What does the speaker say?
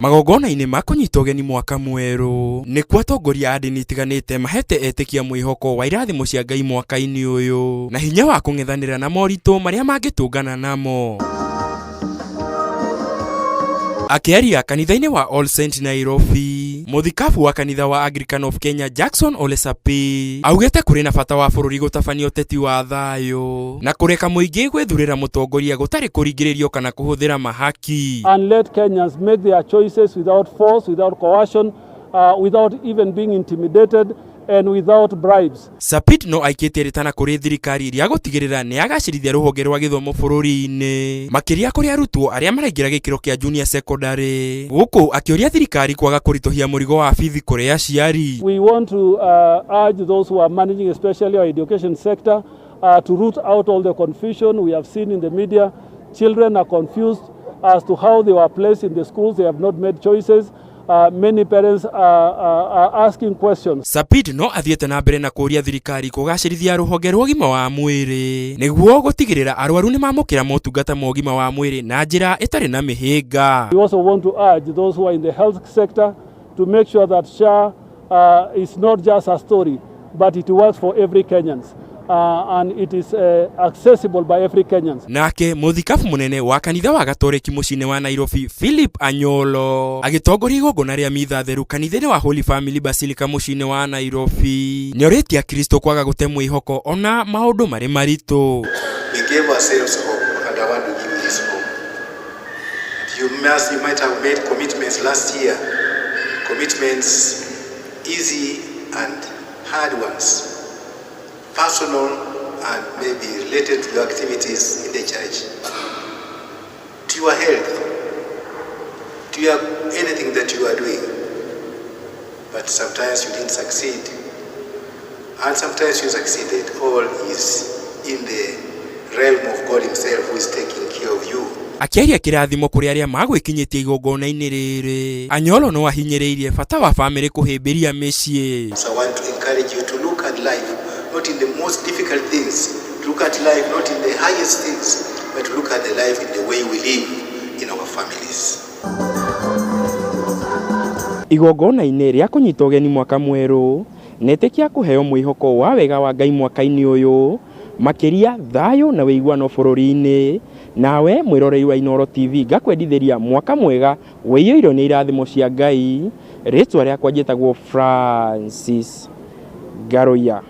Magongona-inĩ ma kũnyita ũgeni mwaka mwerũ nĩkuo atongoria a ndini itiganĩte mahete etĩkia mwĩhoko wa irathimo cia Ngai mwaka-inĩ ũyũ na hinya wa kũng'ethanĩra na moritũ marĩa mangĩtũngana namo. Akĩaria kanitha-inĩ wa All Saint Nairobi, mũthikabu wa kanitha wa Anglican of Kenya Jackson Ole Sapii augĩte kũrĩ na bata wa bũrũri gũtabania ũteti wa thayũ na kũreka mũingĩ gwĩthurĩra mũtongoria gũtarĩ kũringĩrĩrio kana kũhũthĩra mahaki. And let Kenyans make their choices without force, without coercion, without even being intimidated and without bribes. Sapit no aikĩtie rĩtana kũrĩ thirikari rĩa gũtigĩrĩra nĩ yagacĩrithia rũhonge rwa gĩthomo bũrũri-inĩ makĩria kũrĩ arutwo arĩa maraingĩra gĩkĩro kĩa junior secondary, gũkũ akĩũria thirikari kwaga kũritũhia mũrigo wa bithi kũrĩ aciari. We want to urge those who are managing, especially our education sector, to root out all the confusion we have seen in the media. Children are confused as to how they were placed in the schools. They have not made choices. Many parents are asking questions. Sapit no athiĩte na mbere na kũũria thirikari kũgacĩrithia rũhonge rwa ũgima wa mwĩrĩ nĩguo gũtigĩrĩra arwaru nĩ mamũkĩra motungata ma ũgima wa mwĩrĩ na njĩra ĩtarĩ na mĩhĩnga. We also want to urge those who are in the health sector to make sure that SHA is not just a story, but it works for every Kenyans. And it is accessible by every Kenyans. Nake mũthikabu mũnene wa kanitha wa Gatoreki mũciĩ-inĩ wa Nairobi Philip Anyolo agĩtongoria igongona rĩa mitha theru kanitha-inĩ wa Holy Family Basilica mũciĩ-inĩ wa Nairobi nĩorĩtie akristo kwaga gũte mwĩhoko ona maũndũ marĩ maritũ. We gave ourselves hope, and I want to give you this hope. You might have made commitments last year, commitments easy and hard ones, personal and maybe related to your activities in the church, to your health, to your anything that you are doing. But sometimes you didn't succeed, and sometimes you succeeded. All is in the realm of God Himself, who is taking care of you. Akĩaria kĩrathimo kũrĩ arĩa magwĩkinyĩtie igongona-inĩ rĩrĩ, Anyolo no ahinyĩrĩirie bata wa bamĩrĩ kũhĩmbĩria mĩciĩ. So I want to encourage you to look at life not in the most difficult things, to look at life not in the highest things, but to look at the life in the way we live in our families. Igongona-inĩ rĩa kũnyita ũgeni mwaka mwerũ netĩkia kũheo mwĩhoko wa wega wa Ngai mwaka-inĩ ũyũ, makĩria thayũ na wĩiguano bũrũri-inĩ. Nawe mwĩroreri wa Inooro TV, ngakwendithĩria mwaka mwega wĩiyũirwo nĩ irathimo cia Ngai. Rĩtwa rĩakwa njĩtagwo Francis Ngaruiya.